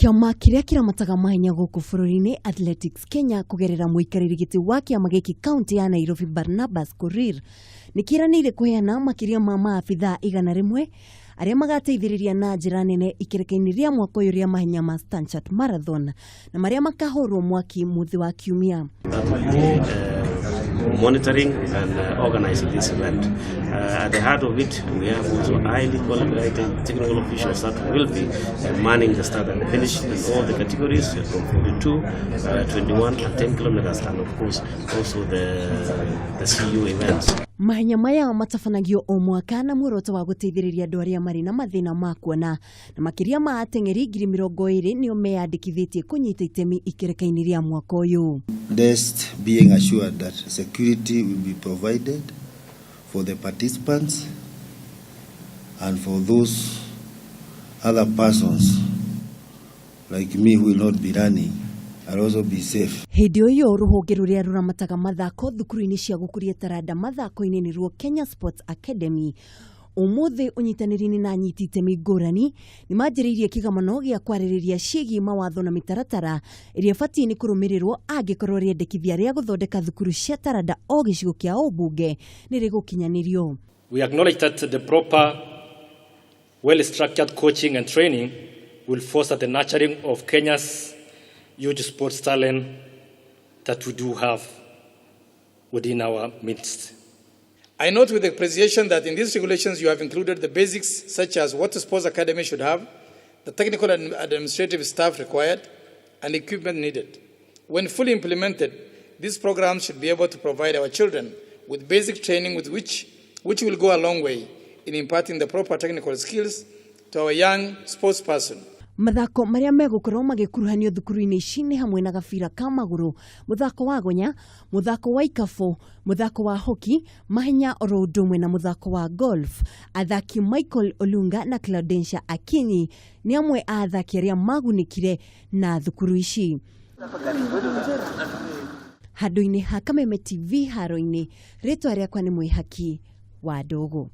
Kĩama kĩrĩa kĩramataga mahenya gũkũ bũrũri-inĩ Athletics Kenya kũgerera mũikarĩri gĩtĩ wa kĩama gĩkĩ kaunti ya Nairobi Barnabas Korir nĩ kĩranĩire kũheana makĩria ma maabithaa 100 arĩa magateithĩrĩria na njĩra nene ikereka-inĩ rĩa mwaka ũyũ rĩa mahenya ma Stanchart Marathon na marĩa makahũrwo mwaki mũthĩ wa kiumia. That will be monitoring and organizing this event. At the heart of it, we have also highly qualified technical officials that will be manning the start and finish in all the categories from 42, 21 and 10 kilometers, and of course also the CU events. Mahenya maya matabanagio o mwaka na muoroto wa gũteithĩrĩria andũ arĩa marĩ na mathĩna ma kuona, na makĩria ma ateng'eri 20,000 nĩo meyandĩkithĩtie kũnyita itemi ikereka-inĩ rĩa mwaka ũyũ. Rest being assured that security will be provided for the participants and for those other persons like me who will not be running, I'll also be safe. Hĩndĩ o ĩyo, rũhonge rũrĩa rũramataga mathako thukuru-inĩ cia gũkũria taranda mathako-inĩ nĩruo Kenya Sports Academy, ũmũthĩ ũnyitanĩri-inĩ na anyiti itemi ngũrani nĩ manjĩrĩirie kĩgomano gĩa kwarĩrĩria ciĩgiĩ mawatho na mĩtaratara ĩrĩa ĩbatiĩ nĩ kũrũmĩrĩrwo angĩkorwo rĩendekithia rĩa gũthondeka thukuru cia taranda o gĩcigo kĩa ũmbunge nĩ rĩgũkinyanĩrio. We acknowledge that the proper, well-structured coaching and training will foster the nurturing of Kenya's huge sports talent that we do have within our midst. I note with appreciation that in these regulations you have included the basics, such as what the sports academy should have, the technical and administrative staff required, and equipment needed. When fully implemented, these programs should be able to provide our children with basic training which will go a long way in imparting the proper technical skills to our young sports person. Mathako marĩa megũkorwo magĩkuruhanio thukuru-inĩ ici nĩ hamwe na gabira ka magũrũ, mũthako wa gonya, mũthako wa ikabũ, mũthako wa hoki, mahenya, oro ũndũ ũmwe na mũthako wa golf. Athaki Michael Olunga na Claudensia Akinyi nĩ amwe a athaki arĩa magunĩkire na thukuru ici. Handũ-inĩ ha Kameme TV haro-inĩ, rĩtwa rĩakwa nĩ Mwĩhaki wa Ndogo.